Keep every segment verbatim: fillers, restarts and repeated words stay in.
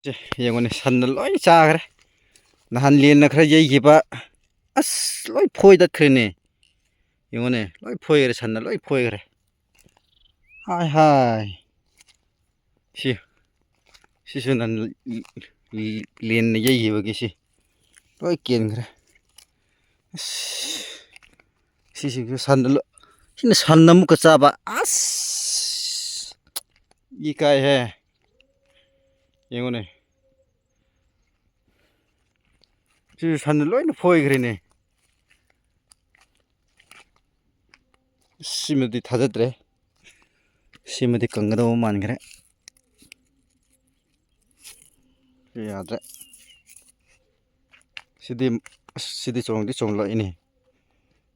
ꯁꯦ, ꯌꯦꯡꯉꯨꯅꯦ, ꯁꯟꯅ ꯂꯣꯏ ꯆꯥꯈ꯭ꯔꯦ꯫ ꯅꯍꯥꯟ ꯂꯦꯟꯅ ꯈꯔ ꯌꯩꯈꯤꯕ, ꯑꯁ, ꯂꯣꯏ ꯐꯣꯏꯗꯠꯈ꯭ꯔꯦꯅꯦ꯫ ꯌꯦꯡꯉꯨꯅꯦ, ꯂꯣꯏ ꯐꯣꯏꯈ꯭ꯔꯦ, ꯁꯟꯅ ꯂꯣꯏ ꯐꯣꯏꯈ꯭ꯔꯦ꯫ ꯍꯥꯏ ꯍꯥꯏ꯫ ꯁꯤ, ꯁꯤꯁꯨ ꯅꯍꯥꯟ ꯂꯦꯟꯅ ꯌꯩꯈꯤꯕꯒꯤ ꯁꯤ ꯂꯣꯏ ꯀꯦꯟꯈ꯭ꯔꯦ꯫ ꯑꯁ, ꯁꯤꯁꯤꯡꯁꯨ ꯁꯟꯅ ꯂꯣ-, ꯁꯤꯅ ꯁꯟꯅ ꯑꯃꯨꯛꯀ ꯆꯥꯕ꯫ ꯑꯁ! ꯏ ꯀꯥꯏꯍꯦ꯫ ꯌꯦꯡꯉꯨꯅꯦ꯫ ꯁꯤꯁꯨ ꯁꯟꯅ ꯂꯣꯏꯅ ꯐꯣꯏꯈ꯭ꯔꯦꯅꯦ꯫ ꯁꯤꯃꯗꯤ ꯊꯥꯖꯗ꯭ꯔꯦ꯫ ꯁꯤꯃꯗꯤ ꯀꯪꯒꯗꯧꯕ ꯃꯥꯟꯈ꯭ꯔꯦ꯫ ꯁꯤ ꯌꯥꯗ꯭ꯔꯦ꯫ ꯁꯤꯗꯤ, ꯑꯁ, ꯁꯤꯗꯤ ꯆꯣꯡꯗꯤ ꯆꯣꯡꯂꯛꯏꯅꯦ꯫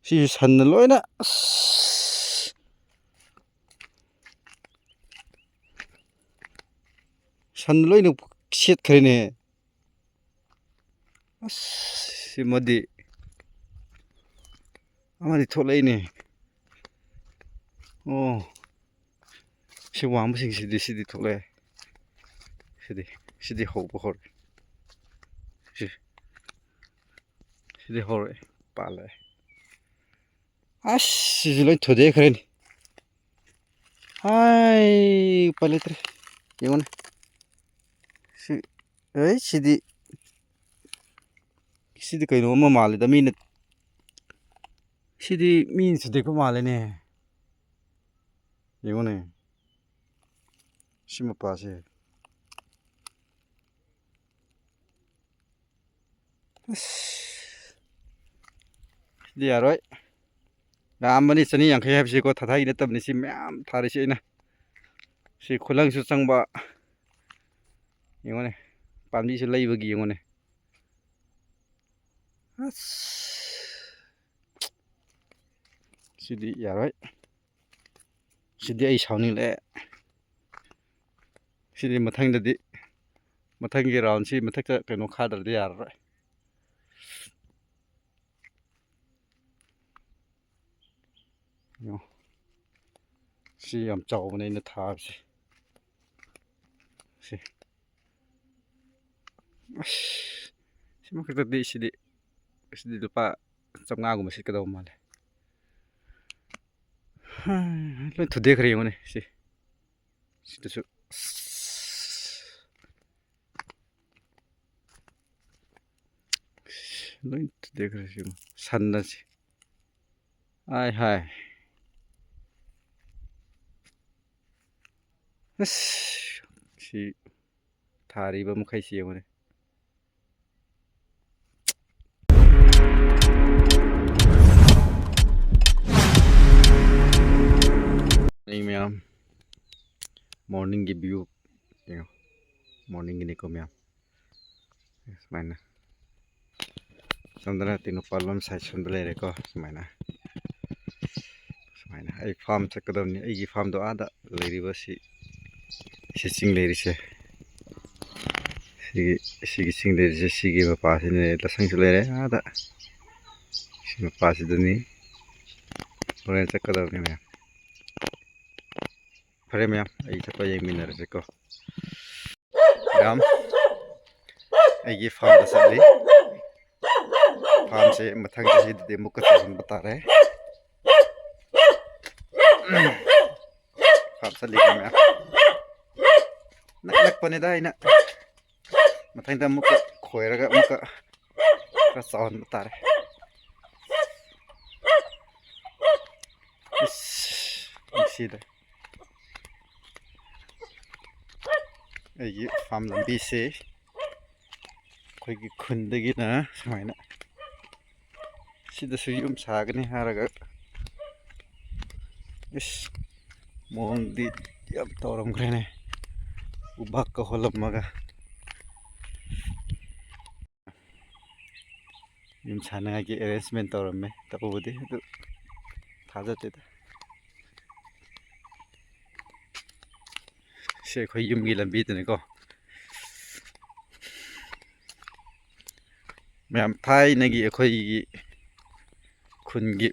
ꯁꯤꯁꯨ ꯁꯟꯅ ꯂꯣꯏꯅ, ꯑꯁ, ꯁꯟꯅ ꯂꯣꯏꯅ ꯁꯦꯠꯈ꯭ꯔꯦꯅꯦ꯫ ꯑꯁ, ꯁꯤꯃꯗꯤ ꯑꯃꯗꯤ ꯊꯣꯛꯂꯛꯏꯅꯦ꯫ ꯑꯣ, ꯁꯤ ꯋꯥꯡꯕꯁꯤꯡꯁꯤꯗꯤ ꯁꯤꯗꯤ ꯊꯣꯛꯂꯛꯑꯦ꯫ ꯁꯤꯗꯤ, ꯁꯤꯗꯤ ꯍꯧꯕ ꯍꯧꯔꯦ꯫ ꯁꯤ, ꯁꯤꯗꯤ ꯍꯧꯔꯛꯑꯦ, ꯄꯥꯜꯂꯛꯑꯦ꯫ ꯑꯁ, ꯁꯤꯁꯨ ꯂꯣꯏ ꯊꯨꯗꯦꯛꯈ꯭ꯔꯦꯅꯦ꯫ ꯍꯥꯏ, ꯎꯄꯥꯏ ꯂꯩꯇ꯭ꯔꯦ꯫ ꯌꯦꯡꯉꯨꯅꯦ꯫ ꯁꯤ, ꯑꯦ, ꯁꯤꯗꯤ, ꯁꯤꯗꯤ ꯀꯩꯅꯣ ꯑꯃ ꯃꯥꯜꯂꯦꯗ, ꯃꯤꯅ, ꯁꯤꯗꯤ ꯃꯤꯅ ꯊꯨꯗꯦꯛꯄ ꯃꯥꯜꯂꯦꯅꯦ꯫ ꯌꯦꯡꯉꯨꯅꯦ꯫ ꯁꯤ ꯃꯄꯥꯁꯦ꯫ ꯑꯁ, ꯁꯤꯗꯤ ꯌꯥꯔꯣꯏ꯫ ꯌꯥꯝꯕꯅꯤ ꯆꯅꯤ ꯌꯥꯡꯈꯩ ꯍꯥꯏꯕꯁꯤꯀꯣ, ꯊꯥꯊꯥꯒꯤ ꯅꯠꯇꯕꯅꯤ꯫ ꯁꯤ ꯃꯌꯥꯝ ꯊꯥꯔꯤꯁꯤ ꯑꯩꯅ꯫ ꯁꯤ ꯈꯨꯂꯪꯁꯨ ꯆꯪꯕ꯫ ꯌꯦꯡꯉꯨꯅꯦ, ꯄꯥꯝꯕꯤꯁꯨ ꯂꯩꯕꯒꯤ ꯌꯦꯡꯉꯨꯅꯦ꯫ ꯑꯁ, ꯁꯤꯗꯤ ꯌꯥꯔꯣꯏ꯫ ꯁꯤꯗꯤ ꯑꯩ ꯁꯥꯎꯅꯤꯡꯂꯛꯑꯦ꯫ ꯁꯤꯗꯤ ꯃꯊꯪꯗꯗꯤ, ꯃꯊꯪꯒꯤ ꯔꯥꯎꯟꯁꯤ ꯃꯊꯛꯇ ꯀꯩꯅꯣ ꯈꯥꯗ꯭ꯔꯗꯤ ꯌꯥꯔꯔꯣꯏ꯫ ꯌꯦꯡꯉꯣ꯫ ꯁꯤ ꯌꯥꯝ ꯆꯥꯎꯕꯅꯦ ꯑꯩꯅ ꯊꯥꯕꯁꯦ꯫ ꯁꯤ꯫ ꯑꯁ, ꯁꯤꯃ ꯈꯛꯇꯗꯤ ꯁꯤꯗꯤ, ꯁꯤꯗꯤ ꯂꯨꯄꯥ ꯆꯥꯝꯃꯉꯥꯒꯨꯝꯕ ꯁꯤꯠꯀꯗꯧꯕ ꯃꯥꯜꯂꯦ꯫ ꯂꯣꯏ ꯊꯨꯗꯦꯛꯈ꯭ꯔꯦ ꯌꯦꯡꯉꯨꯅꯦ ꯁꯤ꯫ ꯁꯤꯗꯁꯨ ꯑꯁ, ꯂꯣꯏ ꯊꯨꯗꯦꯛꯈ꯭ꯔꯦ ꯁꯤ ꯌꯦꯡꯉꯨ꯫ ꯁꯟꯅ ꯁꯤ꯫ ꯑꯥꯏ ꯍꯥꯏ꯫ ꯑꯁ, ꯁꯤ ꯊꯥꯔꯤꯕ ꯃꯈꯩꯁꯤ ꯌꯦꯡꯉꯨꯅꯦ꯫ ꯑꯩ ꯃꯌꯥꯝ, morningꯒꯤ view ꯌꯦꯡꯉꯣ, morningꯒꯤꯅꯤꯀꯣ ꯃꯌꯥꯝ꯫ ꯁꯨꯃꯥꯏꯅ ꯁꯣꯝꯗꯅ ꯇꯦꯡꯅꯧꯄꯜ ꯂꯣꯝ side ꯁꯣꯝꯗ ꯂꯩꯔꯦꯀꯣ꯫ ꯁꯨꯃꯥꯏꯅ, ꯁꯨꯃꯥꯏꯅ ꯑꯩ farm ꯆꯠꯀꯗꯕꯅꯤ꯫ ꯑꯩꯒꯤ farmꯗꯣ ꯑꯥꯗ ꯂꯩꯔꯤꯕ ꯁꯤ, ꯁꯤ ꯆꯤꯡ ꯂꯩꯔꯤꯁꯦ, ꯁꯤꯒꯤ, ꯁꯤꯒꯤ ꯆꯤꯡ ꯂꯩꯔꯤꯁꯦ, ꯁꯤꯒꯤ ꯃꯄꯥꯁꯤꯅꯦ꯫ ꯂꯁꯪꯁꯨ ꯂꯩꯔꯦ ꯑꯥꯗ, ꯁꯤ ꯃꯄꯥꯁꯤꯗꯅꯤ꯫ ꯍꯣꯔꯦꯟ ꯆꯠꯀꯗꯕꯅꯤ ꯃꯌꯥꯝ꯫ ꯐꯔꯦ ꯃꯌꯥꯝ, ꯑꯩ ꯆꯠꯄ ꯌꯦꯡꯃꯤꯟꯅꯔꯁꯤꯀꯣ꯫ ꯃꯌꯥꯝ, ꯑꯩꯒꯤ farmꯗ ꯆꯠꯂꯤ꯫ Farmꯁꯦ ꯃꯊꯪ ꯆꯍꯤꯗꯗꯤ ꯑꯃꯨꯛꯀ ꯆꯠꯍꯟꯕ ꯇꯥꯔꯦ꯫ Farm ꯆꯠꯂꯤ ꯃꯌꯥꯝ꯫ ꯅꯛ ꯅꯛꯄꯅꯤꯗ, ꯑꯩꯅ ꯃꯊꯪꯗ ꯑꯃꯨꯛꯀ ꯈꯣꯏꯔꯒ ꯑꯃꯨꯛꯀ ꯈꯔ ꯆꯥꯎꯍꯟꯕ ꯇꯥꯔꯦ꯫ ꯏꯁ, ꯅꯨꯡꯁꯤꯗ꯫ ꯑꯩꯒꯤ farm ꯂꯝꯕꯤꯁꯦ ꯑꯩꯈꯣꯏꯒꯤ ꯈꯨꯟꯗꯒꯤꯅ ꯁꯨꯃꯥꯏꯅ ꯁꯤꯗꯁꯨ ꯌꯨꯝ ꯁꯥꯒꯅꯤ ꯍꯥꯏꯔꯒ, ꯏꯁ, ꯃꯑꯣꯡꯗꯤ ꯌꯥꯝ ꯇꯧꯔꯝꯈ꯭ꯔꯦꯅꯦ, ꯎꯕꯥꯛꯀ ꯍꯣꯜꯂꯝꯃꯒ꯫ ꯌꯨꯝ ꯁꯥꯅꯉꯥꯏꯒꯤ arrangement ꯇꯧꯔꯝꯃꯦ꯫ ꯇꯧꯕꯗꯤ ꯑꯗꯨ ꯊꯥꯖꯗꯦꯗ꯫ ꯁꯤ ꯑꯩꯈꯣꯏ ꯌꯨꯝꯒꯤ ꯂꯝꯕꯤꯗꯨꯅꯤꯀꯣ꯫ ꯃꯌꯥꯝ, ꯊꯥꯏꯅꯒꯤ ꯑꯩꯈꯣꯏꯒꯤ ꯈꯨꯟꯒꯤ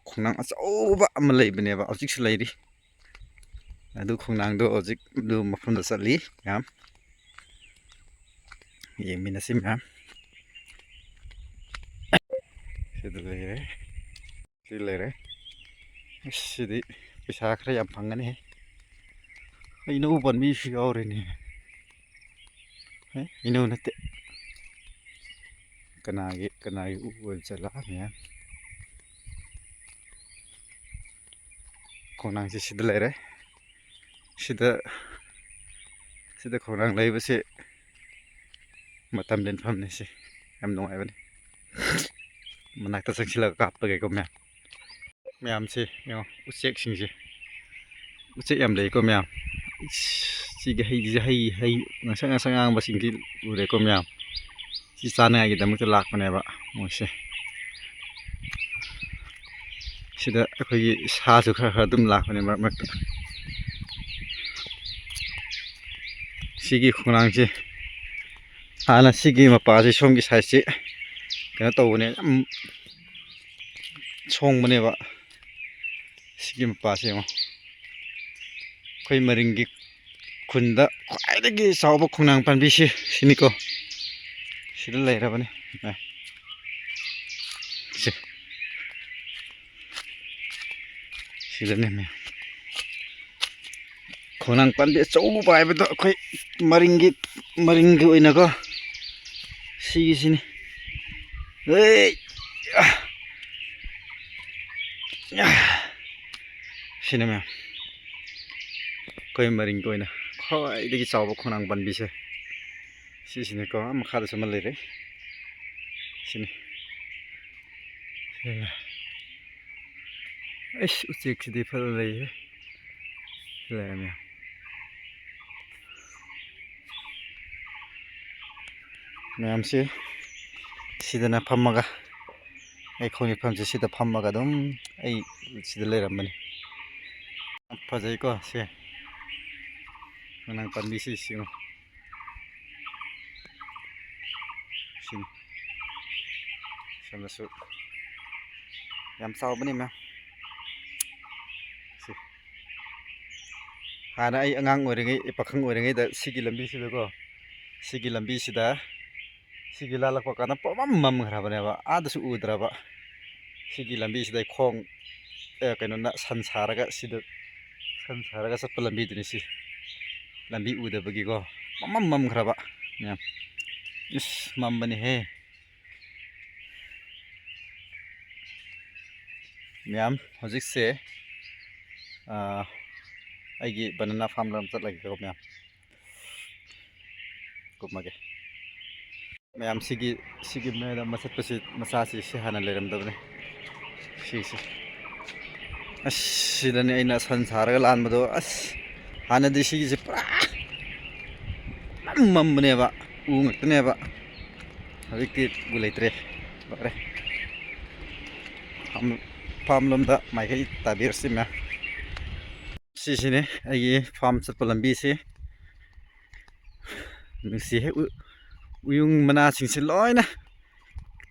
ꯈꯣꯡꯅꯥꯡ ꯑꯆꯧꯕ ꯑꯃ ꯂꯩꯕꯅꯦꯕ, ꯍꯧꯖꯤꯛꯁꯨ ꯂꯩꯔꯤ꯫ ꯑꯗꯨ ꯈꯣꯡꯅꯥꯡꯗꯣ ꯍꯧꯖꯤꯛ ꯑꯗꯨ ꯃꯐꯝꯗ ꯆꯠꯂꯤ ꯃꯌꯥꯝ꯫ ꯌꯦꯡꯃꯤꯟꯅꯁꯤ ꯃꯌꯥꯝ꯫ ꯁꯤꯗ ꯂꯩꯔꯦ꯫ ꯁꯤ ꯂꯩꯔꯦ꯫ ꯑꯁ, ꯁꯤꯗꯤ ꯄꯩꯁꯥ ꯈꯔ ꯌꯥꯝ ꯐꯪꯒꯅꯤ꯫ ꯍꯩꯅꯧ ꯄꯥꯝꯕꯤꯁꯨ ꯌꯥꯎꯔꯦꯅꯦ꯫ ꯍꯦ, ꯍꯩꯅꯧ ꯅꯠꯇꯦ꯫ ꯀꯅꯥꯒꯤ, ꯀꯅꯥꯒꯤ ꯎ ꯑꯣꯏꯕ ꯖꯥꯠꯂꯥ ꯃꯌꯥꯝ? ꯈꯣꯡꯅꯥꯡꯁꯤ ꯁꯤꯗ ꯂꯩꯔꯦ꯫ ꯁꯤꯗ, ꯁꯤꯗ ꯈꯣꯡꯅꯥꯡ ꯂꯩꯕꯁꯦ ꯃꯇꯝ ꯂꯦꯟꯐꯝꯅꯤ ꯁꯤ꯫ ꯌꯥꯝ ꯅꯨꯡꯉꯥꯏꯕꯅꯤ꯫ ꯃꯅꯥꯛꯇ ꯆꯪꯁꯤꯜꯂꯒ ꯀꯥꯞꯄꯒꯦꯀꯣ ꯃꯌꯥꯝ꯫ ꯃꯌꯥꯝꯁꯦ ꯌꯦꯡꯉꯣ, ꯎꯆꯦꯛꯁꯤꯡꯁꯦ꯫ ꯎꯆꯦꯛ ꯌꯥꯝ ꯂꯩꯀꯣ ꯃꯌꯥꯝ꯫ ꯏꯁ, ꯁꯤꯒꯤ ꯍꯩꯁꯦ, ꯍꯩ, ꯍꯩ ꯉꯥꯡꯁꯪ ꯉꯥꯡꯁꯪ ꯉꯥꯡꯕꯁꯤꯡꯁꯤ ꯎꯔꯦꯀꯣ ꯃꯌꯥꯝ꯫ ꯁꯤ ꯆꯥꯅꯉꯥꯏꯒꯤꯗꯃꯛꯇ ꯂꯥꯛꯄꯅꯦꯕ ꯃꯣꯏꯁꯦ꯫ ꯁꯤꯗ ꯑꯩꯈꯣꯏꯒꯤ ꯁꯥꯁꯨ ꯈꯔ ꯈꯔ ꯑꯗꯨꯝ ꯂꯥꯛꯄꯅꯦ ꯃꯔꯛ ꯃꯔꯛꯇ꯫ ꯁꯤꯒꯤ ꯈꯣꯡꯅꯥꯡꯁꯦ, ꯍꯥꯟꯅ ꯁꯤꯒꯤ ꯃꯄꯥꯁꯤ, ꯁꯣꯝꯒꯤ ꯁꯥꯏꯠꯁꯤ ꯀꯩꯅꯣ ꯇꯧꯕꯅꯦ, ꯌꯥꯝ ꯁꯣꯡꯕꯅꯦꯕ꯫ ꯁꯤꯒꯤ ꯃꯄꯥꯁꯦ ꯌꯦꯡꯉꯣ꯫ ꯑꯩꯈꯣꯏ ꯃꯔꯤꯡꯒꯤ ꯈꯨꯟꯗ ꯈ꯭ꯋꯥꯏꯗꯒꯤ ꯆꯥꯎꯕ ꯈꯣꯡꯅꯥꯡ ꯄꯥꯝꯕꯤꯁꯤ ꯁꯤꯅꯤꯀꯣ꯫ ꯁꯤꯗ ꯂꯩꯔꯕꯅꯤ꯫ ꯁꯦ꯫ ꯁꯤꯗꯅꯦ ꯃꯌꯥꯝ꯫ ꯈꯣꯡꯅꯥꯡ ꯄꯥꯝꯕꯤ ꯑꯆꯧꯕ ꯍꯥꯏꯕꯗꯣ ꯑꯩꯈꯣꯏ ꯃꯔꯤꯡꯒꯤ, ꯃꯔꯤꯡꯒꯤ ꯑꯣꯏꯅꯀꯣ꯫ ꯁꯤꯒꯤꯁꯤꯅꯤ꯫ ꯑꯦ! ꯁꯤꯅꯦ ꯃꯌꯥꯝ, ꯑꯩꯈꯣꯏ ꯃꯔꯤꯡꯒꯤ ꯑꯣꯏꯅ ꯈ꯭ꯋꯥꯏꯗꯒꯤ ꯆꯥꯎꯕ ꯈꯣꯡꯅꯥꯡ ꯄꯥꯝꯕꯤꯁꯦ ꯁꯤꯁꯤꯅꯦꯀꯣ꯫ ꯑꯥ ꯃꯈꯥꯗꯁꯨ ꯑꯃ ꯂꯩꯔꯦ꯫ ꯁꯤꯅꯤ꯫ ꯁꯤꯅ꯫ ꯑꯩꯁ, ꯎꯆꯦꯛꯁꯤꯗꯤ ꯐꯖꯅ ꯂꯩꯍꯦ꯫ ꯁꯤ ꯂꯩꯔꯦ ꯃꯌꯥꯝ꯫ ꯃꯌꯥꯝꯁꯤ ꯁꯤꯗꯅ ꯐꯝꯃꯒ, ꯑꯩ ꯈꯣꯡ ꯃꯤꯐꯝꯁꯦ ꯁꯤꯗ ꯐꯝꯃꯒ ꯑꯗꯨꯝ ꯑꯩ ꯁꯤꯗ ꯂꯩꯔꯝꯕꯅꯤ꯫ ꯌꯥꯝ ꯐꯖꯩꯀꯣ ꯁꯦ꯫ ꯈꯣꯡꯅꯥꯡ ꯄꯥꯝꯕꯤꯁꯤ ꯁꯤꯉꯣ꯫ ꯁꯤꯅꯤ꯫ ꯁꯣꯝꯗꯁꯨ ꯌꯥꯝ ꯆꯥꯎꯕꯅꯤ ꯃꯌꯥꯝ꯫ ꯁꯤ꯫ ꯍꯥꯟꯅ ꯑꯩ ꯑꯉꯥꯡ ꯑꯣꯏꯔꯤꯉꯩ, ꯄꯥꯈꯪ ꯑꯣꯏꯔꯤꯉꯩꯗ ꯁꯤꯒꯤ ꯂꯝꯕꯤꯁꯤꯗꯀꯣ, ꯁꯤꯒꯤ ꯂꯝꯕꯤꯁꯤꯗ, ꯁꯤꯒꯤ ꯂꯥꯜꯂꯛꯄ ꯀꯥꯟꯗ ꯄꯨꯝꯃꯝ ꯃꯝꯈ꯭ꯔꯕꯅꯦꯕ, ꯑꯥꯗꯁꯨ ꯎꯗ꯭ꯔꯕ꯫ ꯁꯤꯒꯤ ꯂꯝꯕꯤꯁꯤꯗ ꯑꯩ ꯈꯣꯡ, ꯑꯦ, ꯀꯩꯅꯣꯅ ꯁꯟ ꯁꯥꯔꯒ ꯁꯤꯗ, ꯁꯟ ꯁꯥꯔꯒ ꯆꯠꯄ ꯂꯝꯕꯤꯗꯨꯅꯤ ꯁꯤ꯫ ꯂꯝꯕꯤ ꯎꯗꯕꯒꯤꯀꯣ, ꯄꯨꯝꯃꯝ ꯃꯝꯈ꯭ꯔꯕ ꯃꯌꯥꯝ꯫ ꯏꯁ, ꯃꯝꯕꯅꯤꯍꯦ꯫ ꯃꯌꯥꯝ, ꯍꯧꯖꯤꯛꯁꯦ, ꯑꯥ, ꯑꯩꯒꯤ banana farm ꯂꯣꯝ ꯆꯠꯂꯒꯦꯀꯣ ꯃꯌꯥꯝ꯫ ꯀꯨꯝꯃꯒꯦ꯫ ꯃꯌꯥꯝ, ꯁꯤꯒꯤ, ꯁꯤꯒꯤ ꯃꯌꯥꯏꯗ ꯑꯃ ꯆꯠꯄꯁꯤ, ꯃꯆꯥꯁꯤ, ꯁꯤ ꯍꯥꯟꯅ ꯂꯩꯔꯝꯗꯕꯅꯦ꯫ ꯁꯤꯁꯤ꯫ ꯑꯁ, ꯁꯤꯗꯅꯦ ꯑꯩꯅ ꯁꯟ ꯁꯥꯔꯒ ꯂꯥꯟꯕꯗꯣ꯫ ꯑꯁ, ꯍꯥꯟꯅꯗꯤ ꯁꯤꯒꯤꯁꯦ ꯄꯨꯔꯥ ꯃꯝ ꯃꯝꯕꯅꯦꯕ, ꯎ ꯉꯥꯛꯇꯅꯦꯕ꯫ ꯍꯧꯖꯤꯛꯇꯤ ꯎ ꯂꯩꯇ꯭ꯔꯦ, ꯂꯣꯏꯔꯦ꯫ ꯐꯥꯝ, ꯐꯥꯝ ꯂꯣꯝꯗ ꯃꯥꯏꯀꯩ ꯇꯥꯕꯤꯔꯁꯤ ꯃꯌꯥꯝ꯫ ꯁꯤꯁꯤꯅꯦ ꯑꯩꯒꯤ ꯐꯥꯝ ꯆꯠꯄ ꯂꯝꯕꯤꯁꯤ꯫ ꯅꯨꯡꯁꯤꯍꯦ, ꯎ-, ꯎꯌꯨꯡ ꯃꯅꯥꯁꯤꯡꯁꯤ ꯂꯣꯏꯅ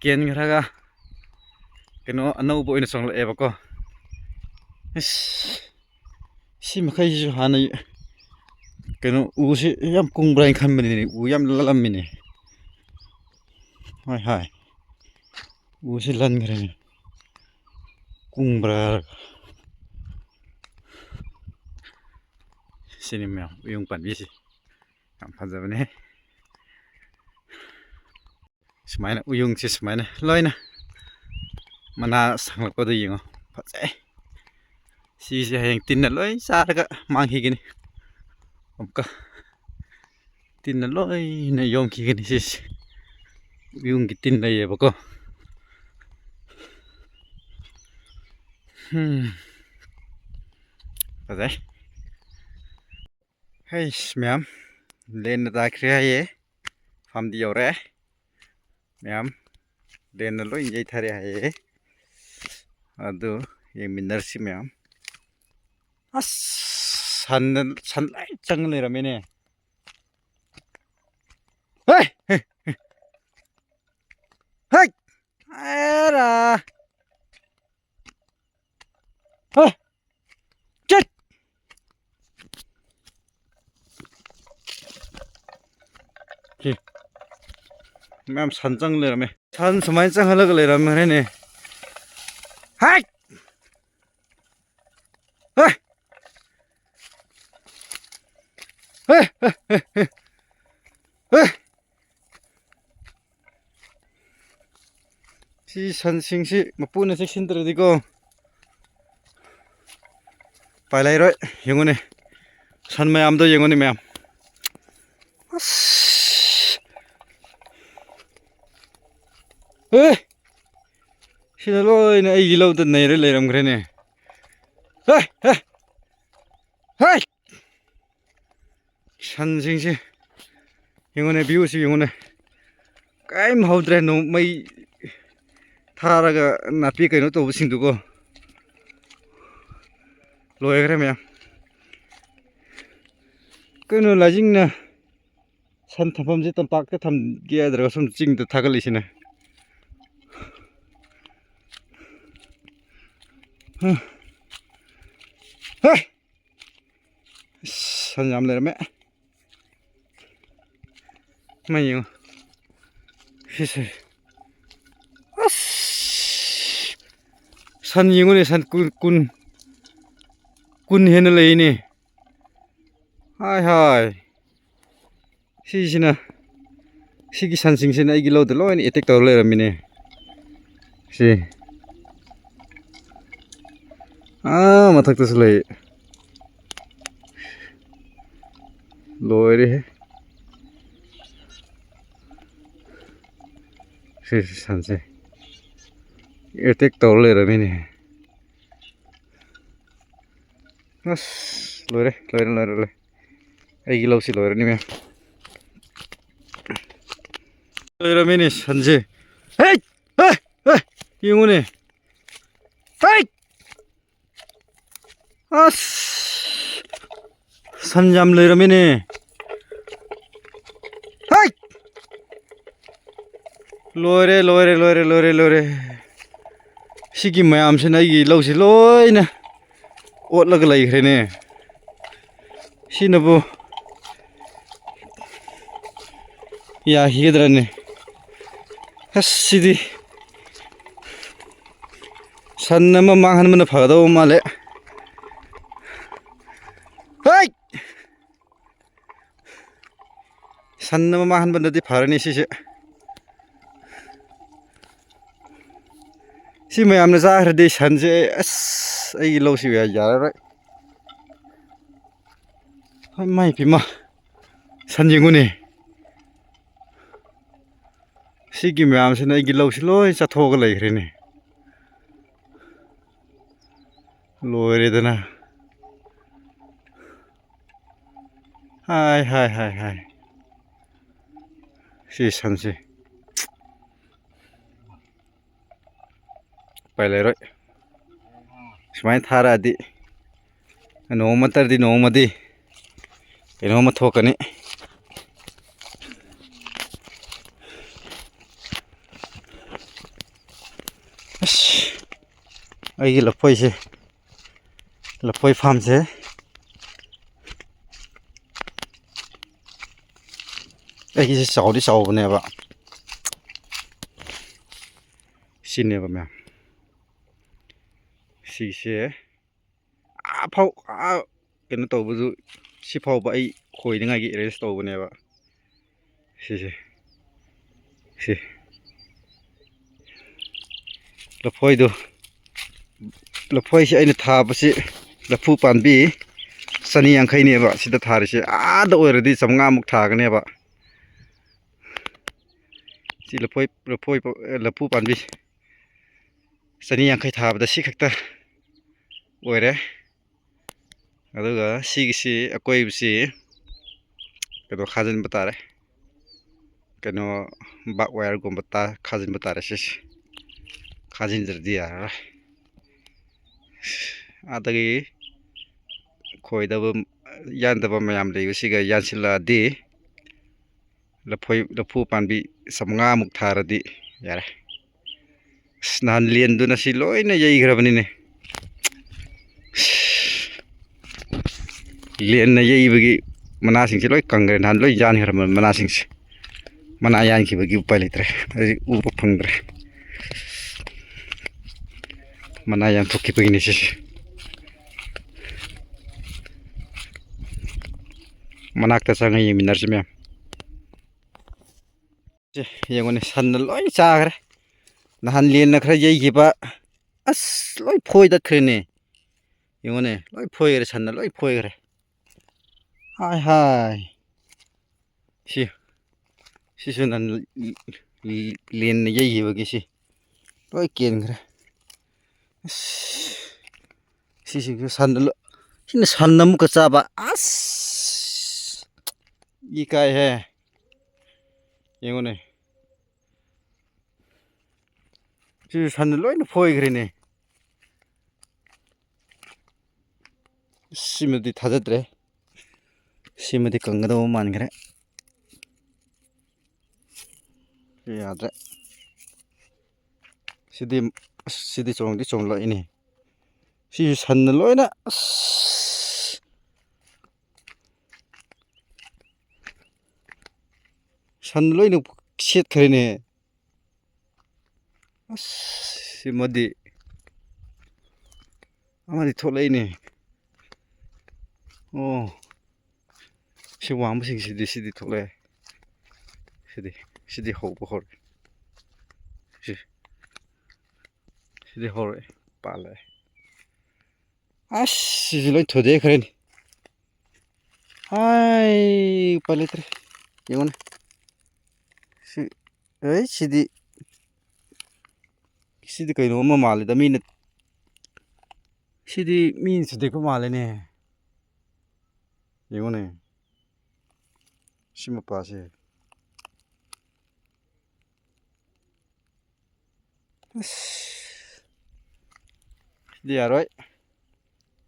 ꯀꯦꯟꯈ꯭ꯔꯒ ꯀꯩꯅꯣ ꯑꯅꯧꯕ ꯑꯣꯏꯅ ꯆꯣꯡꯂꯛꯑꯦꯕꯀꯣ꯫ ꯑꯁ, ꯁꯤ ꯃꯈꯩꯁꯤꯁꯨ ꯍꯥꯟꯅ ꯀꯩꯅꯣ ꯎꯁꯤ ꯌꯥꯝ ꯀꯨꯡꯕ꯭ꯔꯥ ꯍꯥꯏꯅ ꯈꯟꯕꯅꯤꯅꯦ, ꯎ ꯌꯥꯝ ꯂꯜꯂꯝꯃꯤꯅꯦ꯫ ꯍꯣꯏ, ꯍꯣꯏ, ꯎꯁꯤ ꯂꯟꯈ꯭ꯔꯦꯅꯦ, ꯀꯨꯡꯕ꯭ꯔꯥ ꯍꯥꯏꯔꯒ꯫ ꯁꯤꯅꯤ ꯃꯌꯥꯝ, ꯎꯌꯨꯡ ꯄꯥꯟꯕꯤꯁꯤ ꯌꯥꯝ ꯐꯖꯕꯅꯦ꯫ ꯁꯨꯃꯥꯏꯅ ꯎꯌꯨꯡꯁꯤ ꯁꯨꯃꯥꯏꯅ ꯂꯣꯏꯅ ꯃꯅꯥ ꯁꯥꯡꯂꯛꯄꯗ ꯌꯦꯡꯉꯣ, ꯐꯖꯩ꯫ ꯁꯤꯁꯦ ꯍꯌꯦꯡ ꯇꯤꯟꯅ ꯂꯣꯏ ꯆꯥꯔꯒ ꯃꯥꯡꯈꯤꯒꯅꯤ꯫ ꯑꯃꯨꯛꯀ ꯇꯤꯟꯅ ꯂꯣꯏꯅ ꯌꯣꯝꯈꯤꯒꯅꯤ ꯁꯤꯁꯦ꯫ ꯎꯌꯨꯡꯒꯤ ꯇꯤꯟ ꯂꯩꯌꯦꯕꯀꯣ꯫ ꯎꯝ꯫ ꯐꯖꯩ꯫ ꯍꯩꯁ, ꯃꯌꯥꯝ, ꯂꯦꯟꯅ ꯇꯥꯈ꯭ꯔꯦ ꯍꯥꯏꯌꯦ꯫ ꯐꯥꯝꯗꯤ ꯌꯧꯔꯦ꯫ ꯃꯌꯥꯝ, ꯂꯦꯟꯅ ꯂꯣꯏ ꯌꯩꯊꯔꯦ ꯍꯥꯏꯌꯦ꯫ ꯑꯗꯨ ꯌꯦꯡꯃꯤꯟꯅꯔꯁꯤ ꯃꯌꯥꯝ꯫ ꯑꯁ, ꯁꯟꯅ, ꯁꯟ ꯂꯣꯏ ꯆꯪ ꯂꯩꯔꯝꯃꯦꯅꯦ꯫ ꯍꯩ! ꯍꯩ! ꯍꯩ! ꯑꯦꯔꯥ! ꯍꯩ! ꯆꯠ! ꯁꯤ ꯃꯌꯥꯝ ꯁꯟ ꯆꯪ ꯂꯩꯔꯝꯃꯦ꯫ ꯁꯟ ꯁꯨꯃꯥꯏꯅ ꯆꯪꯍꯜꯂꯒ ꯂꯩꯔꯝꯃꯦꯅꯦ꯫ ꯍꯥꯏ! ꯍꯦ! ꯍꯦ! ꯍꯦ! ꯍꯦ! ꯍꯦ! ꯍꯦ! ꯁꯤ ꯁꯟꯁꯤꯡꯁꯤ ꯃꯄꯨꯅ ꯆꯦꯛꯁꯤꯟꯗ꯭ꯔꯗꯤꯀꯣ, ꯎꯄꯥꯏ ꯂꯩꯔꯣꯏ꯫ ꯌꯦꯡꯉꯨꯅꯦ, ꯁꯟ ꯃꯌꯥꯝꯗꯣ ꯌꯦꯡꯉꯨꯅꯦ ꯃꯌꯥꯝ꯫ ꯑꯁ! ꯑꯦ! ꯁꯤꯅ ꯂꯣꯏꯅ ꯑꯩꯒꯤ ꯂꯧꯗ ꯅꯩꯔ ꯂꯩꯔꯝꯈ꯭ꯔꯦꯅꯦ꯫ ꯍꯦ! ꯍꯦ! ꯍꯦ! ꯁꯟꯁꯤꯡꯁꯦ ꯌꯦꯡꯉꯨꯅꯦ, ꯚ꯭ꯌꯨꯁꯤ ꯌꯦꯡꯉꯨꯅꯦ꯫ ꯀꯔꯤꯝ ꯍꯧꯗ꯭ꯔꯦ, ꯅꯣꯡ ꯃꯩ ꯊꯥꯔꯒ ꯅꯥꯄꯤ ꯀꯩꯅꯣ ꯇꯧꯕꯁꯤꯡꯗꯨꯀꯣ꯫ ꯂꯣꯏꯈ꯭ꯔꯦ ꯃꯌꯥꯝ꯫ ꯀꯩꯅꯣ, ꯂꯥꯏꯖꯤꯡꯅ ꯁꯟ ꯊꯝꯐꯝꯁꯦ ꯇꯝꯄꯥꯛꯇ ꯊꯝꯒꯦ ꯍꯥꯏꯗ꯭ꯔꯒ ꯁꯨꯝ ꯆꯤꯡꯗ ꯊꯥꯒꯠꯂꯤꯁꯤꯅꯦ꯫ ꯍ꯫ ꯍꯦ! ꯑꯁ, ꯁꯟ ꯌꯥꯝ ꯂꯩꯔꯝꯃꯦ꯫ ꯃꯩ ꯌꯦꯡꯉꯣ꯫ ꯁꯤꯁꯦ꯫ ꯑꯁ! ꯁꯟ ꯌꯦꯡꯉꯨꯅꯦ, ꯁꯟ ꯀꯨꯟ, ꯀꯨꯟ, ꯀꯨꯟ ꯍꯦꯟꯅ ꯂꯩꯅꯦ꯫ ꯍꯥꯏ, ꯍꯥꯏ꯫ ꯁꯤꯁꯤꯅ, ꯁꯤꯒꯤ ꯁꯟꯁꯤꯡꯁꯤꯅ ꯑꯩꯒꯤ ꯂꯧꯗ ꯂꯣꯏꯅ ꯑꯦꯇꯦꯛ ꯇꯧꯔ ꯂꯩꯔꯝꯃꯤꯅꯦ꯫ ꯁꯤ꯫ ꯑꯥ, ꯃꯊꯛꯇꯁꯨ ꯂꯩ꯫ ꯂꯣꯏꯔꯦꯍꯦ꯫ ꯁꯤ ꯁꯟꯁꯦ ꯑꯦꯇꯦꯛ ꯇꯧꯔ ꯂꯩꯔꯝꯃꯤꯅꯦ꯫ ꯑꯁ, ꯂꯣꯏꯔꯦ, ꯂꯣꯏꯔꯦ, ꯂꯣꯏꯔꯦ, ꯂꯣꯏꯔꯦ꯫ ꯑꯩꯒꯤ ꯂꯧꯁꯤ ꯂꯣꯏꯔꯅꯤ, ꯃꯌꯥꯝ꯫ ꯂꯣꯏꯔꯝꯃꯤꯅꯦ ꯁꯟꯁꯦ꯫ ꯍꯦ! ꯍꯦ! ꯍꯦ! ꯌꯦꯡꯉꯨꯅꯦ꯫ ꯍꯦ! ꯑꯁ! ꯁꯟ ꯌꯥꯝ ꯂꯩꯔꯝꯃꯤꯅꯦ꯫ ꯍꯩ! ꯂꯣꯏꯔꯦ, ꯂꯣꯏꯔꯦ, ꯂꯣꯏꯔꯦ, ꯂꯣꯏꯔꯦ, ꯂꯣꯏꯔꯦ꯫ ꯁꯤꯒꯤ ꯃꯌꯥꯝꯁꯤꯅ ꯑꯩꯒꯤ ꯂꯧꯁꯤ ꯂꯣꯏꯅ ꯑꯣꯠꯂꯒ ꯂꯩꯈ꯭ꯔꯦꯅꯦ꯫ ꯁꯤꯅꯕꯨ ꯌꯥꯈꯤꯒꯗ꯭ꯔꯅꯦ? ꯑꯁ, ꯁꯤꯗꯤ ꯁꯟ ꯑꯃ ꯃꯥꯡꯍꯟꯕꯅ ꯐꯒꯗꯧꯕ ꯃꯥꯜꯂꯦ꯫ ꯍꯩ! ꯁꯟ ꯑꯃ ꯃꯥꯡꯍꯟꯕꯅꯗꯤ ꯐꯔꯅꯤ ꯁꯤꯁꯦ꯫ ꯁꯤ ꯃꯌꯥꯝꯅ ꯆꯥꯈ꯭ꯔꯗꯤ ꯁꯟꯁꯦ, ꯑꯁ, ꯑꯩꯒꯤ ꯂꯧꯁꯤ ꯌꯥꯔꯔꯣꯏ꯫ ꯍꯣꯏ, ꯃꯥꯏ ꯄꯤꯃ, ꯁꯟ ꯌꯦꯡꯉꯨꯅꯦ꯫ ꯁꯤꯒꯤ ꯃꯌꯥꯝꯁꯤꯅ ꯑꯩꯒꯤ ꯂꯧꯁꯤ ꯂꯣꯏ ꯆꯥꯊꯣꯛꯑꯒ ꯂꯩꯈ꯭ꯔꯦꯅꯦ꯫ ꯂꯣꯏꯔꯦꯗꯅ꯫ ꯍꯥꯏ, ꯍꯥꯏ, ꯍꯥꯏ, ꯍꯥꯏ꯫ ꯁꯤ ꯁꯟꯁꯤ꯫ ꯎꯄꯥꯏ ꯂꯩꯔꯣꯏ꯫ ꯁꯨꯃꯥꯏꯅ ꯊꯥꯔꯛꯑꯗꯤ ꯅꯣꯡꯃ ꯅꯠꯇ꯭ꯔꯗꯤ ꯅꯣꯡꯃꯗꯤ ꯀꯩꯅꯣꯝꯃ ꯊꯣꯛꯀꯅꯤ꯫ ꯑꯁ, ꯑꯩꯒꯤ ꯂꯐꯣꯏꯁꯦ, ꯂꯐꯣꯏ ꯐꯥꯝꯁꯦ ꯑꯩꯒꯤꯁꯦ ꯆꯥꯎꯗꯤ ꯆꯥꯎꯕꯅꯦꯕ꯫ ꯁꯤꯅꯦꯕ ꯃꯌꯥꯝ꯫ ꯁꯤꯁꯦ ꯑꯥ ꯐꯥꯎ, ꯑꯥ ꯀꯩꯅꯣ ꯇꯧꯕꯗꯨ, ꯁꯤꯐꯥꯎꯕ ꯑꯩ ꯈꯣꯏꯅꯉꯥꯏꯒꯤ ꯑꯦꯔꯦꯟꯖ ꯇꯧꯕꯅꯦꯕ꯫ ꯁꯤꯁꯦ, ꯁꯤ ꯂꯐꯣꯏꯗꯨ, ꯂꯐꯣꯏꯁꯦ ꯑꯩꯅ ꯊꯥꯕꯁꯤ ꯂꯐꯨ ꯄꯥꯝꯕꯤ ꯆꯅꯤ ꯌꯥꯡꯈꯩꯅꯦꯕ ꯁꯤꯗ ꯊꯥꯔꯤꯁꯦ꯫ ꯑꯥꯗ ꯑꯣꯏꯔꯗꯤ ꯆꯥꯝꯃꯉꯥꯃꯨꯛ ꯊꯥꯒꯅꯦꯕ꯫ ꯁꯤ ꯂꯐꯣꯏ, ꯂꯐꯣꯏ, ꯂꯐꯨ ꯄꯥꯝꯕꯤ ꯆꯅꯤ ꯌꯥꯡꯈꯩ ꯊꯥꯕꯗ ꯁꯤ ꯈꯛꯇ ꯑꯣꯏꯔꯦ꯫ ꯑꯗꯨꯒ ꯁꯤꯒꯤꯁꯤ ꯑꯀꯣꯏꯕꯁꯤ ꯀꯩꯅꯣ ꯈꯥꯖꯤꯟꯕ ꯇꯥꯔꯦ, ꯀꯩꯅꯣ ꯕꯥꯔꯕ ꯋꯥꯌꯔꯒꯨꯝꯕ ꯈꯥꯖꯤꯟꯕ ꯇꯥꯔꯦ꯫ ꯁꯤꯁꯦ ꯈꯥꯖꯤꯟꯗ꯭ꯔꯗꯤ ꯌꯥꯔꯔꯣꯏ꯫ ꯑꯗꯒꯤ ꯈꯣꯏꯗꯕ, ꯌꯥꯟꯗꯕ ꯃꯌꯥꯝ ꯂꯩꯕꯁꯤꯒ ꯌꯥꯟꯁꯤꯜꯂꯛꯑꯗꯤ ꯂꯐꯣꯏ, ꯂꯐꯨ ꯄꯥꯝꯕꯤ ꯆꯥꯝꯃꯉꯥꯃꯨꯛ ꯊꯥꯔꯗꯤ ꯌꯥꯔꯦ꯫ ꯑꯁ, ꯅꯍꯥꯟ ꯂꯦꯟꯗꯨꯅ ꯁꯤ ꯂꯣꯏꯅ ꯌꯩꯈ꯭ꯔꯕꯅꯤꯅꯦ꯫ ꯂꯦꯟꯅ ꯌꯩꯕꯒꯤ ꯃꯅꯥꯁꯤꯡꯁꯦ ꯂꯣꯏ ꯀꯪꯈ꯭ꯔꯦ, ꯅꯍꯥꯟ ꯂꯣꯏ ꯌꯥꯟꯈ꯭ꯔꯕ ꯃꯅꯥꯁꯤꯡꯁꯦ꯫ ꯃꯅꯥ ꯌꯥꯟꯈꯤꯕꯒꯤ ꯎꯄꯥꯏ ꯂꯩꯇ꯭ꯔꯦ꯫ ꯍꯧꯖꯤꯛ ꯎꯕ ꯐꯪꯗ꯭ꯔꯦ꯫ ꯃꯅꯥ ꯌꯥꯟꯊꯣꯛꯈꯤꯕꯒꯤꯅꯦ ꯁꯤꯁꯦ꯫ ꯃꯅꯥꯛꯇ ꯆꯪꯉ ꯌꯦꯡꯃꯤꯟꯅꯔꯁꯤ ꯃꯌꯥꯝ꯫ ꯁꯦ, ꯌꯦꯡꯉꯨꯅꯦ, ꯁꯟꯅ ꯂꯣꯏ ꯆꯥꯈ꯭ꯔꯦ꯫ ꯅꯍꯥꯟ ꯂꯦꯟꯅ ꯈꯔ ꯌꯩꯈꯤꯕ, ꯑꯁ, ꯂꯣꯏ ꯐꯣꯏꯗꯠꯈ꯭ꯔꯦꯅꯦ꯫ ꯌꯦꯡꯉꯨꯅꯦ, ꯂꯣꯏ ꯐꯣꯏꯈ꯭ꯔꯦ, ꯁꯟꯅ ꯂꯣꯏ ꯐꯣꯏꯈ꯭ꯔꯦ꯫ ꯍꯥꯏ ꯍꯥꯏ꯫ ꯁꯤ, ꯁꯤꯁꯨ ꯅꯍꯥꯟ ꯂꯦꯟꯅ ꯌꯩꯈꯤꯕꯒꯤ ꯁꯤ ꯂꯣꯏ ꯀꯦꯟꯈ꯭ꯔꯦ꯫ ꯑꯁ, ꯁꯤꯁꯤꯡꯁꯨ ꯁꯟꯅ ꯂꯣ-, ꯁꯤꯅ ꯁꯟꯅ ꯑꯃꯨꯛꯀ ꯆꯥꯕ꯫ ꯑꯁ! ꯏ ꯀꯥꯏꯍꯦ꯫ ꯌꯦꯡꯉꯨꯅꯦ꯫ ꯁꯤꯁꯨ ꯁꯟꯅ ꯂꯣꯏꯅ ꯐꯣꯏꯈ꯭ꯔꯦꯅꯦ꯫ ꯁꯤꯃꯗꯤ ꯊꯥꯖꯗ꯭ꯔꯦ꯫ ꯁꯤꯃꯗꯤ ꯀꯪꯒꯗꯧꯕ ꯃꯥꯟꯈ꯭ꯔꯦ꯫ ꯁꯤ ꯌꯥꯗ꯭ꯔꯦ꯫ ꯁꯤꯗꯤ, ꯑꯁ, ꯁꯤꯗꯤ ꯆꯣꯡꯗꯤ ꯆꯣꯡꯂꯛꯏꯅꯦ꯫ ꯁꯤꯁꯨ ꯁꯟꯅ ꯂꯣꯏꯅ, ꯑꯁ, ꯁꯟꯅ ꯂꯣꯏꯅ ꯁꯦꯠꯈ꯭ꯔꯦꯅꯦ꯫ ꯑꯁ, ꯁꯤꯃꯗꯤ ꯑꯃꯗꯤ ꯊꯣꯛꯂꯛꯏꯅꯦ꯫ ꯑꯣ, ꯁꯤ ꯋꯥꯡꯕꯁꯤꯡꯁꯤꯗꯤ, ꯁꯤꯗꯤ ꯊꯣꯛꯂꯛꯑꯦ꯫ ꯁꯤꯗꯤ, ꯁꯤꯗꯤ ꯍꯧꯕ ꯍꯧꯔꯦ꯫ ꯁꯤ, ꯁꯤꯗꯤ ꯍꯧꯔꯛꯑꯦ, ꯄꯥꯜꯂꯛꯑꯦ꯫ ꯑꯁ, ꯁꯤꯁꯨ ꯂꯣꯏ ꯊꯨꯗꯦꯛꯈ꯭ꯔꯦꯅꯦ꯫ ꯍꯥꯏ, ꯎꯄꯥꯏ ꯂꯩꯇ꯭ꯔꯦ꯫ ꯌꯦꯡꯉꯨꯅꯦ꯫ ꯁꯤ, ꯑꯩ, ꯁꯤꯗꯤ, ꯁꯤꯗꯤ ꯀꯩꯅꯣꯝꯃ ꯃꯥꯜꯂꯦꯗ, ꯃꯤꯅ, ꯁꯤꯗꯤ ꯃꯤꯅ ꯊꯨꯗꯦꯛꯄ ꯃꯥꯜꯂꯦꯅꯦ꯫ ꯌꯦꯡꯉꯨꯅꯦ꯫ ꯁꯤ ꯃꯄꯥꯁꯦ꯫ ꯑꯁ, ꯁꯤꯗꯤ ꯌꯥꯔꯣꯏ꯫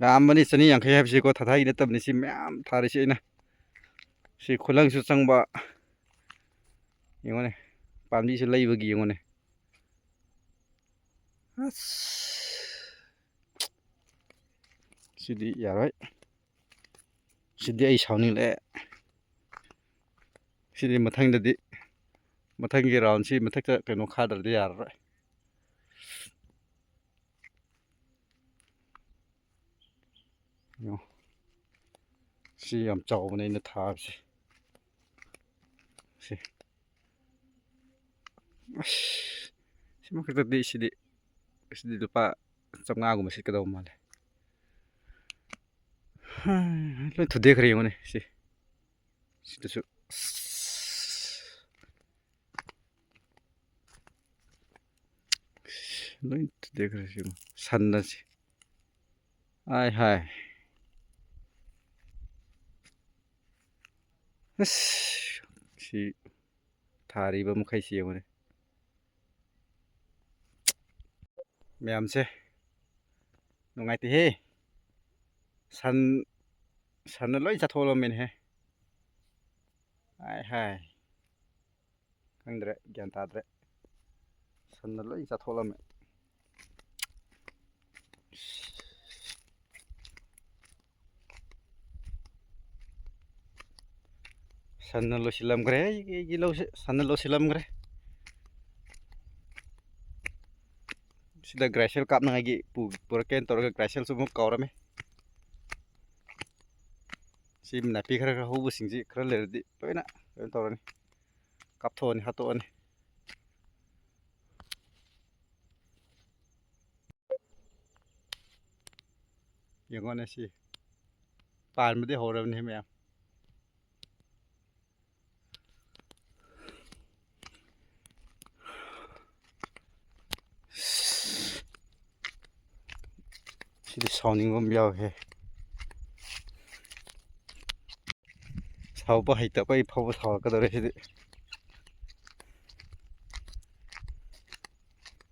ꯌꯥꯝꯕꯅꯤ ꯆꯅꯤ ꯌꯥꯡꯈꯩ ꯍꯥꯏꯕꯁꯤꯀꯣ, ꯊꯥꯊꯥꯒꯤ ꯅꯠꯇꯕꯅꯤ꯫ ꯁꯤ ꯃꯌꯥꯝ ꯊꯥꯔꯤꯁꯤ ꯑꯩꯅ꯫ ꯁꯤ ꯈꯨꯂꯪꯁꯨ ꯆꯪꯕ꯫ ꯌꯦꯡꯉꯨꯅꯦ, ꯄꯥꯝꯕꯤꯁꯨ ꯂꯩꯕꯒꯤ ꯌꯦꯡꯉꯨꯅꯦ꯫ ꯑꯁ, ꯁꯤꯗꯤ ꯌꯥꯔꯣꯏ꯫ ꯁꯤꯗꯤ ꯑꯩ ꯁꯥꯎꯅꯤꯡꯂꯛꯑꯦ꯫ ꯁꯤꯗꯤ ꯃꯊꯪꯗꯗꯤ ꯃꯊꯪꯒꯤ ꯔꯥꯎꯟꯁꯤ ꯃꯊꯛꯇ ꯀꯩꯅꯣ ꯈꯥꯗ꯭ꯔꯗꯤ ꯌꯥꯔꯔꯣꯏ꯫ ꯌꯦꯡꯉꯣ꯫ ꯁꯤ ꯌꯥꯝ ꯆꯥꯎꯕꯅꯦ ꯑꯩꯅ ꯊꯥꯕꯁꯦ꯫ ꯁꯤ꯫ ꯑꯁ, ꯁꯤꯃꯈꯛꯇꯗꯤ ꯁꯤꯗꯤ, ꯁꯤꯗꯤ ꯂꯨꯄꯥ ꯆꯥꯝꯃꯉꯥꯒꯨꯝꯕ ꯁꯤꯠꯀꯗꯧꯕ ꯃꯥꯜꯂꯦ꯫ ꯂꯣꯏ ꯊꯨꯗꯦꯛꯈ꯭ꯔꯦ ꯌꯦꯡꯉꯨꯅꯦ ꯁꯤ꯫ ꯁꯤꯗꯁꯨ꯫ ꯑꯁ꯫ ꯂꯣꯏ ꯊꯨꯗꯦꯛꯈ꯭ꯔꯦ ꯁꯤ ꯁꯟꯅ ꯁꯤ꯫ ꯑꯥꯏ ꯍꯥꯏ꯫ ꯑꯁ, ꯁꯤ ꯊꯥꯔꯤꯕ ꯃꯈꯩꯁꯤ ꯌꯦꯡꯉꯨꯅꯦ꯫ ꯃꯌꯥꯝꯁꯦ ꯅꯨꯡꯉꯥꯏꯇꯦꯍꯦ꯫ ꯁꯟ, ꯁꯟꯅ ꯂꯣꯏ ꯆꯥꯊꯣꯛꯂꯝꯃꯦꯅꯦꯍꯦ꯫ ꯍꯥꯏ ꯍꯥꯏ꯫ ꯈꯪꯗ꯭ꯔꯦ, ꯒ꯭ꯌꯥꯟ ꯇꯥꯗ꯭ꯔꯦ꯫ ꯁꯟꯅ ꯂꯣꯏ ꯆꯥꯊꯣꯛꯂꯝꯃꯦ꯫ ꯁꯟꯅ ꯂꯣꯏꯁꯤꯜꯂꯝꯈ꯭ꯔꯦ ꯑꯩꯒꯤ, ꯑꯩꯒꯤ ꯂꯧꯁꯦ, ꯁꯟꯅ ꯂꯣꯏꯁꯤꯜꯂꯝꯈ꯭ꯔꯦ꯫ ꯁꯤꯗ ꯒ꯭ꯔꯥꯏꯁꯦꯜ ꯀꯥꯞꯅꯉꯥꯏꯒꯤ ꯄꯨ-, ꯄꯨꯔꯛꯀꯦꯅ ꯇꯧꯔꯒ ꯒ꯭ꯔꯥꯏꯁꯦꯜꯁꯨ ꯑꯃꯨꯛ ꯀꯥꯎꯔꯝꯃꯦ꯫ ꯁꯤ ꯅꯥꯄꯤ ꯈꯔ ꯈꯔ ꯍꯧꯕꯁꯤꯡꯁꯤ ꯈꯔ ꯂꯩꯔꯗꯤ ꯂꯣꯏꯅ ꯀꯩꯅꯣ ꯇꯧꯔꯅꯤ, ꯀꯥꯞꯊꯣꯛꯑꯅꯤ, ꯍꯥꯠꯇꯣꯛꯑꯅꯤ꯫ ꯌꯦꯡꯉꯣꯅꯦ ꯁꯤ, ꯄꯥꯟꯕꯗꯤ ꯍꯧꯔꯕꯅꯤ ꯃꯌꯥꯝ꯫ ꯁꯤꯗꯤ ꯁꯥꯎꯅꯤꯡꯕ ꯑꯃ ꯌꯥꯎꯋꯦꯍꯦ꯫ ꯁꯥꯎꯕ ꯍꯩꯇꯕ ꯑꯩ ꯐꯥꯎꯕ ꯁꯥꯎꯔꯛꯀꯗꯧꯔꯦ ꯁꯤꯗꯤ꯫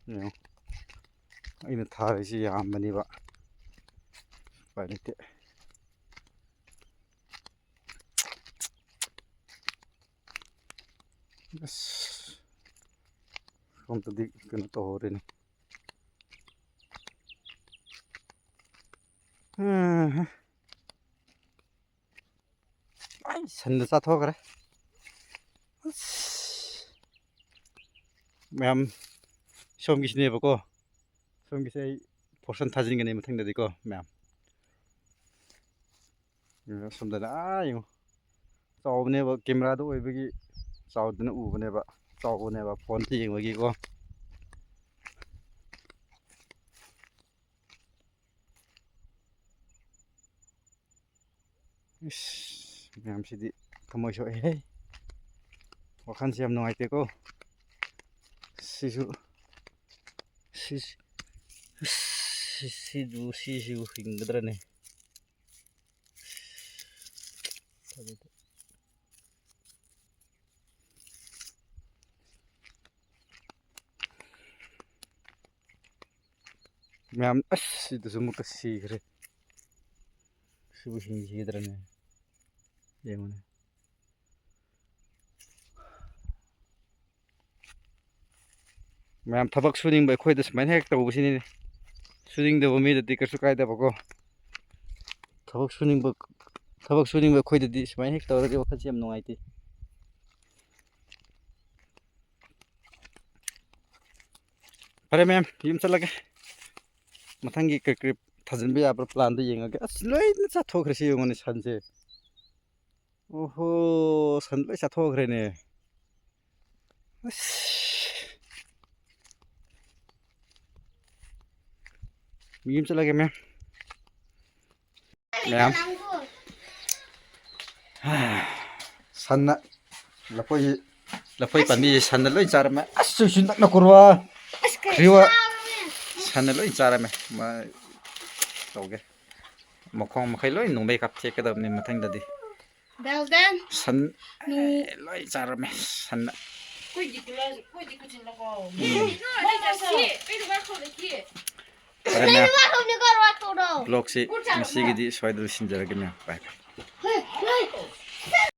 ꯌꯦꯡꯉꯣ꯫ ꯑꯩꯅ ꯊꯥꯔꯤꯁꯤ ꯌꯥꯝꯕꯅꯦꯕ꯫ ꯎꯄꯥꯏ ꯂꯩꯇꯦ꯫ ꯑꯁ, ꯁꯣꯝꯗꯗꯤ ꯀꯩꯅꯣ ꯇꯧꯍꯧꯔꯦꯅꯦ꯫ ꯑꯍ꯫ ꯑꯩ ꯁꯟꯗ ꯆꯥꯊꯣꯛꯈ꯭ꯔꯦ꯫ ꯑꯁ꯫ ꯃꯌꯥꯝ, ꯁꯣꯝꯒꯤꯁꯤꯅꯦꯕꯀꯣ꯫ ꯁꯣꯝꯒꯤꯁꯦ ꯑꯩ ꯄꯣꯔꯁꯟ ꯊꯥꯖꯤꯟꯒꯅꯤ ꯃꯊꯪꯗꯗꯤꯀꯣ, ꯃꯌꯥꯝ꯫ ꯑꯗꯨꯒ ꯁꯣꯝꯗꯅ, ꯑꯥ, ꯌꯦꯡꯉꯣ꯫ ꯆꯥꯎꯕꯅꯦꯕ, ꯀꯦꯃꯦꯔꯥꯗ ꯑꯣꯏꯕꯒꯤ ꯆꯥꯎꯗꯅ ꯎꯕꯅꯦꯕ, ꯆꯥꯎꯕꯅꯦꯕ, ꯐꯣꯟꯗ ꯌꯦꯡꯕꯒꯤꯀꯣ꯫ ꯏꯁ, ꯃꯌꯥꯝꯁꯤꯗꯤ ꯊꯃꯣꯏ ꯁꯣꯛꯑꯦꯍꯦ꯫ ꯋꯥꯈꯜꯁꯦ ꯌꯥꯝ ꯅꯨꯡꯉꯥꯏꯇꯦꯀꯣ꯫ ꯁꯤꯁꯨ, ꯁꯤ, ꯁꯤ, ꯁꯤꯕꯨ, ꯁꯤꯁꯤꯕꯨ ꯍꯤꯡꯒꯗ꯭ꯔꯅꯦ? ꯃꯌꯥꯝ, ꯑꯁ, ꯁꯤꯗꯁꯨ ꯑꯃꯨꯛꯀ ꯁꯤꯈ꯭ꯔꯦ꯫ ꯁꯤꯕꯨ ꯍꯤꯡꯈꯤꯒꯗ꯭ꯔꯅꯦ? ꯌꯦꯡꯉꯨꯅꯦ꯫ ꯃꯌꯥꯝ, ꯊꯕꯛ ꯁꯨꯅꯤꯡꯕ ꯑꯩꯈꯣꯏꯗ ꯁꯨꯃꯥꯏꯅ ꯍꯦꯛ ꯇꯧꯕꯁꯤꯅꯤꯅꯦ꯫ ꯁꯨꯅꯤꯡꯗꯕ ꯃꯤꯗꯗꯤ ꯀꯩꯁꯨ ꯀꯥꯏꯗꯕꯀꯣ꯫ ꯊꯕꯛ ꯁꯨꯅꯤꯡꯕ, ꯊꯕꯛ ꯁꯨꯅꯤꯡꯕ ꯑꯩꯈꯣꯏꯗꯗꯤ ꯁꯨꯃꯥꯏꯅ ꯍꯦꯛ ꯇꯧꯔꯗꯤ ꯋꯥꯈꯜꯁꯦ ꯌꯥꯝ ꯅꯨꯡꯉꯥꯏꯇꯦ꯫ ꯐꯔꯦ ꯃꯦꯝ, ꯌꯨꯝ ꯆꯠꯂꯒꯦ꯫ ꯃꯊꯪꯒꯤ ꯀꯔꯤ ꯀꯔꯤ ꯊꯥꯖꯤꯟꯕ ꯌꯥꯕ꯭ꯔꯥ ꯄ꯭ꯂꯥꯟꯗꯣ ꯌꯦꯡꯉꯒꯦ꯫ ꯑꯁ, ꯂꯣꯏꯅ ꯆꯥꯊꯣꯛꯈ꯭ꯔꯦ ꯁꯤ ꯌꯦꯡꯉꯨꯅꯦ, ꯁꯟꯁꯦ꯫ ꯑꯣꯍꯣ, ꯁꯟ ꯂꯣꯏ ꯆꯥꯊꯣꯛꯈ꯭ꯔꯦꯅꯦ꯫ ꯑꯁ꯫ ꯃꯤ ꯑꯃ ꯆꯠꯂꯒꯦ, ꯃꯦꯝ꯫ ꯃꯌꯥꯝ꯫ ꯁꯟꯅ ꯂꯐꯣꯏ, ꯂꯐꯣꯏ ꯄꯥꯝꯕꯤꯁꯦ ꯁꯟꯅ ꯂꯣꯏ ꯆꯥꯔꯝꯃꯦ꯫ ꯑꯁ, ꯆꯨꯁꯨ ꯅꯛꯅ ꯀꯨꯔꯨꯋꯥ꯫ ꯈ꯭ꯔꯤꯋꯥ꯫ ꯁꯟꯅ ꯂꯣꯏ ꯆꯥꯔꯝꯃꯦ꯫ ꯃꯥ ꯇꯧꯒꯦ꯫ ꯃꯈꯣꯡ ꯃꯈꯩ ꯂꯣꯏ ꯅꯣꯡꯃꯩ ꯀꯥꯞꯊꯦꯛꯀꯗꯕꯅꯤ ꯃꯊꯪꯗꯗꯤ꯫ ꯁꯟ ꯂꯣꯏ ꯆꯥꯔꯝꯃꯦ꯫ ꯁꯟꯅ꯫ ꯎꯝ꯫ ꯐꯔꯦ, ꯃꯌꯥꯝ꯫ ꯕ꯭ꯂꯣꯒꯁꯤ ꯉꯁꯤꯒꯤꯗꯤ ꯁ꯭ꯋꯥꯏꯗ ꯂꯣꯏꯁꯤꯟꯖꯔꯒꯦ, ꯃꯌꯥꯝ꯫ ꯕꯥꯏ ꯕꯥꯏ꯫